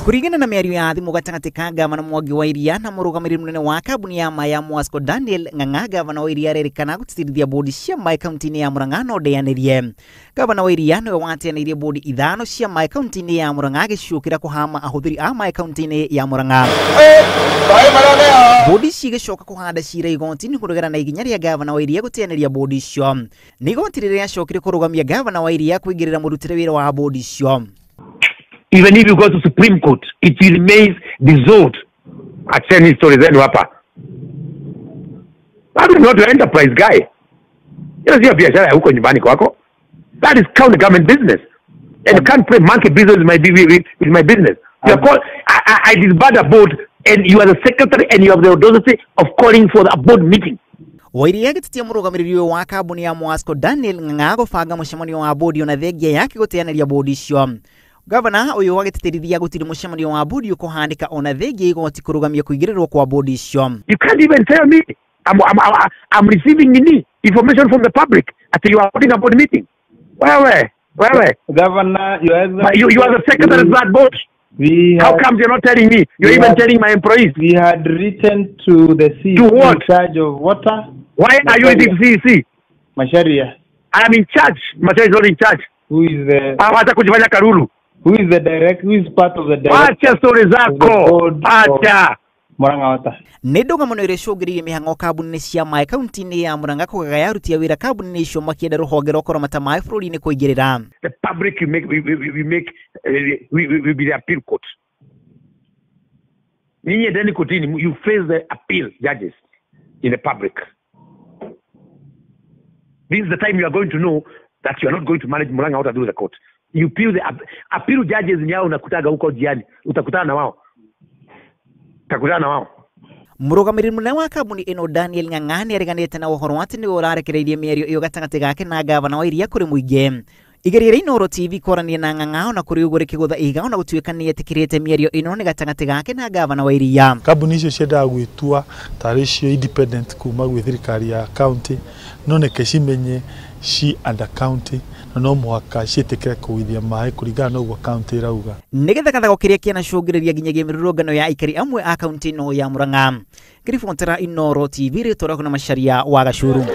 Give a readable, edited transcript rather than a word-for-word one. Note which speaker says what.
Speaker 1: Kuringana na mĩario ya thimũ gatagatĩ ka gavana Mwangi wa Iria na mũrũgamĩrĩri mũnene wa kambuni ya maĩ ya Mwasco Daniel Ng'ang'a, gavana wa Iria arerĩkana gũtĩtĩrithia bodi cia maĩ kaunti-inĩ ya Murang'a no ndeanĩrie. Gavana wa Iria nĩwe wateanĩirie bodi 5 cia maĩ kaunti-inĩ ya Murang'a agĩciũkĩra kũhama ahũthĩri a maĩ kaunti-inĩ ya Murang'a. Bodi ici igĩcoka kũhanda cira igoti-inĩ kũregana na ikinya rĩa gavana wa Iria gũteanĩria bodi icio. Nĩ igoti rĩrĩa rĩacokire kũrũgamia gavana wa Iria kũingĩrĩra mũrutĩre wĩra wa bodi icio.
Speaker 2: Even if you go to Supreme Court, it remains dissolved. Acheni story zenu hapa. That is not your enterprise guy. Hiyo sio biashara ya huko nyumbani kwako. That is county government business. And you can't play monkey business with my business. You are called, I disbarred a board and you are the secretary and you have the audacity of calling for a board meeting.
Speaker 1: Wairia agĩtetia mũrũgamĩrĩri ũyũ wa kambuni ya Mwasco Daniel Ng'ang'a gũbanga mũcemanio wa bodi ona thengia yake gũteanĩria bodi icio. Gavana ũyũ agĩtĩtĩrithia gũtirĩ mũcemanio wa bodi ũkũhanĩka ona thengia igoti kũrũgamia kũingĩrĩrwo kwa bodi icio.
Speaker 2: You can't even tell me I'm receiving information from the public until you are holding a board meeting. Wewe,
Speaker 3: Governor,
Speaker 2: you are the secretary of that board. How come you're not telling me? You're even telling my employees.
Speaker 3: We had written to the CEC
Speaker 2: to what?
Speaker 3: In charge of water.
Speaker 2: Why are you in the CEC?
Speaker 3: Macharia.
Speaker 2: I am in charge. Macharia is not in charge.
Speaker 3: Who is the?
Speaker 2: Acha kujifanya karuru.
Speaker 3: Who is the direct? Who is part of the direct?
Speaker 2: Acha story zako. Acha.
Speaker 3: Murang'a Water.
Speaker 1: Nĩ ndũgamano ĩrĩa ĩcũngĩrĩirie mĩhang'o kambuni-inĩ cia maĩ kaunti-inĩ ya Murang'a kũgagaya aruti a wĩra kambuni-inĩ icio makĩenda rũhonge rwa kũramata maĩ bũrũri-inĩ kũingĩrĩra.
Speaker 2: The public we make we be the appeal court. Ninyi endeni kotini, you face the appeal judges in the public. This is the time you are going to know that you are not going to manage Murang'a Water through the court. You appeal the appeal judges ni hao unakutaga huko jiani, utakutana na wao. Utakutana na wao.
Speaker 1: Mũrũgamĩrĩri mũnene wa kambuni ĩno Daniel Ng'ang'a nĩareganĩte na ũhoro atĩ nĩwe ũrarekereirie mĩario ĩyo gatagatĩ gake na gavana wa Iria kũrĩ mũingĩ. Igeria rĩa Inooro TV kwaranĩria na Ng'ang'a ona kũrĩ ũguo rĩkĩgũtha ihiga ona gũtuĩka nĩetĩkĩrĩte mĩario ĩno nĩ gatagatĩ gake na gavana wa Iria.
Speaker 4: Kambuni icio ciendaga gwĩtua tarĩ cio independent kuma gwĩ thirikari ya county, no neke cimenye ci under county na no mũhaka ciĩtĩkĩre kũgũithia maĩ kũringana na ũguo county ĩrauga.
Speaker 1: Nĩ gĩthagathago kĩrĩa kĩanacũngĩrĩria nginyagia mĩrũrũngano ya aikari amwe a kaunti ĩno ya Murang'a. Ngĩribotera Inooro TV rĩtwa rĩakwa na Macharia wa Gacuru.